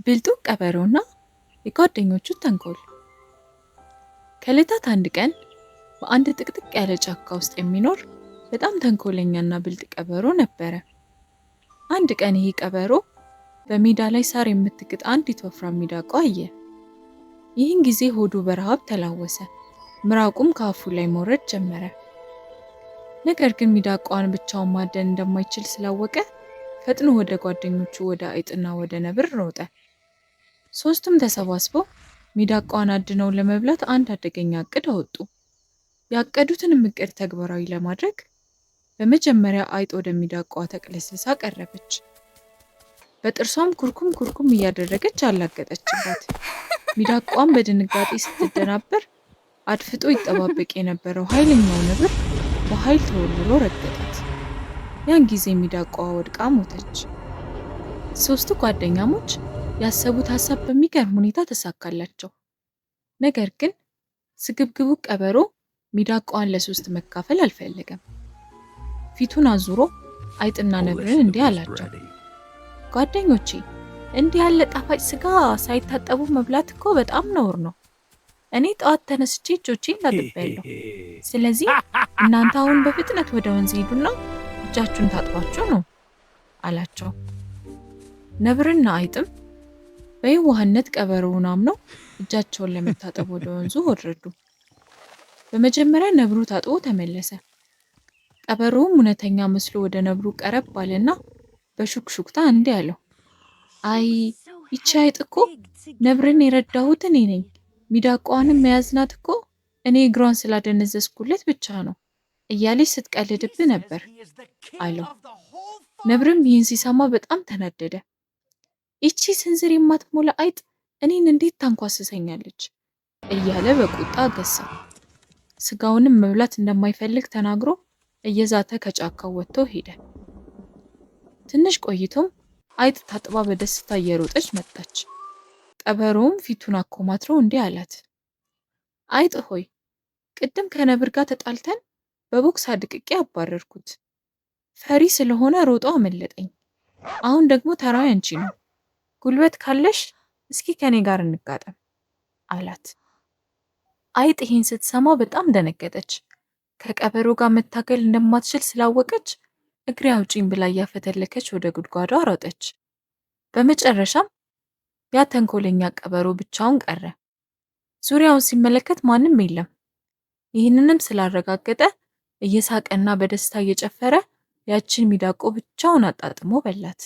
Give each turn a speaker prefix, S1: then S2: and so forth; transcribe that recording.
S1: ብልጡ ቀበሮና የጓደኞቹ ተንኮል። ከዕለታት አንድ ቀን በአንድ ጥቅጥቅ ያለ ጫካ ውስጥ የሚኖር በጣም ተንኮለኛና ብልጥ ቀበሮ ነበረ። አንድ ቀን ይህ ቀበሮ በሜዳ ላይ ሳር የምትግጥ አንዲት ወፍራም ሚዳቋ አየ። ይህን ጊዜ ሆዱ በረሃብ ተላወሰ፣ ምራቁም ከአፉ ላይ መውረድ ጀመረ። ነገር ግን ሚዳቋን ብቻውን ማደን እንደማይችል ስላወቀ ፈጥኖ ወደ ጓደኞቹ ወደ አይጥና ወደ ነብር ሮጠ። ሶስቱም ተሰባስበው ሚዳቋን አድነው ለመብላት አንድ አደገኛ እቅድ አወጡ። ያቀዱትንም እቅድ ተግባራዊ ለማድረግ በመጀመሪያ አይጥ ወደ ሚዳቋ ተቅለስልሳ ቀረበች። በጥርሷም ኩርኩም ኩርኩም እያደረገች አላገጠችባት። ሚዳቋም በድንጋጤ ስትደናበር አድፍጦ ይጠባበቅ የነበረው ኃይለኛው ነብር በኃይል ተወርውሮ ረገጣት። ያን ጊዜ ሚዳቋዋ ወድቃ ሞተች። ሶስቱ ጓደኛሞች ያሰቡት ሀሳብ በሚገርም ሁኔታ ተሳካላቸው። ነገር ግን ስግብግቡ ቀበሮ ሚዳቋዋን ለሶስት መካፈል አልፈለገም። ፊቱን አዙሮ አይጥና
S2: A
S1: ነብርን
S2: list
S1: እንዲህ
S2: was
S1: አላቸው።
S2: ready.
S1: ጓደኞቼ፣ እንዲህ ያለ ጣፋጭ ስጋ ሳይታጠቡ መብላት እኮ በጣም ነውር ነው። እኔ ጠዋት ተነስቼ እጆቼን ታጥቤያለሁ። ስለዚህ እናንተ አሁን በፍጥነት ወደ ወንዝ ሂዱና እጃችሁን ታጥባችሁ ነው አላቸው። ነብርና አይጥም በየዋህነት ቀበሮውን አምነው እጃቸውን ለመታጠብ ወደ ወንዙ ወረዱ። በመጀመሪያ ነብሩ ታጥቦ ተመለሰ። ቀበሮውም እውነተኛ መስሎ ወደ ነብሩ ቀረብ አለና በሹክሹክታ እንዲህ አለው፣ አይ ይቺ አይጥ እኮ ነብርን የረዳሁት እኔ ነኝ። ሚዳቋንም የያዝናት እኮ እኔ እግሯን ስላደነዘዝኩለት ብቻ ነው እያለች ስትቀልድብህ ነበር አለው። ነብርም ይህን ሲሰማ በጣም ተናደደ። ይቺ ስንዝር የማትሞላ አይጥ እኔን እንዴት ታንኳስሰኛለች? እያለ በቁጣ አገሳ። ስጋውንም መብላት እንደማይፈልግ ተናግሮ እየዛተ ከጫካው ወጥቶ ሄደ። ትንሽ ቆይቶም አይጥ ታጥባ በደስታ እየሮጠች መጣች። ቀበሮውም ፊቱን አኮማትሮ እንዲህ አላት፣ አይጥ ሆይ፣ ቅድም ከነብር ጋር ተጣልተን በቦክስ አድቅቄ አባረርኩት። ፈሪ ስለሆነ ሮጦ አመለጠኝ። አሁን ደግሞ ተራው ያንቺ ነው። ጉልበት ካለሽ እስኪ ከኔ ጋር እንጋጠም አላት። አይጥ ይህን ስትሰማ በጣም ደነገጠች። ከቀበሮ ጋር መታገል እንደማትችል ስላወቀች እግሬ አውጪኝ ብላ እያፈተለከች ወደ ጉድጓዷ ሮጠች። በመጨረሻም ያ ተንኮለኛ ቀበሮ ብቻውን ቀረ። ዙሪያውን ሲመለከት ማንም የለም። ይህንንም ስላረጋገጠ እየሳቀና በደስታ እየጨፈረ ያችን ሚዳቆ ብቻውን አጣጥሞ በላት።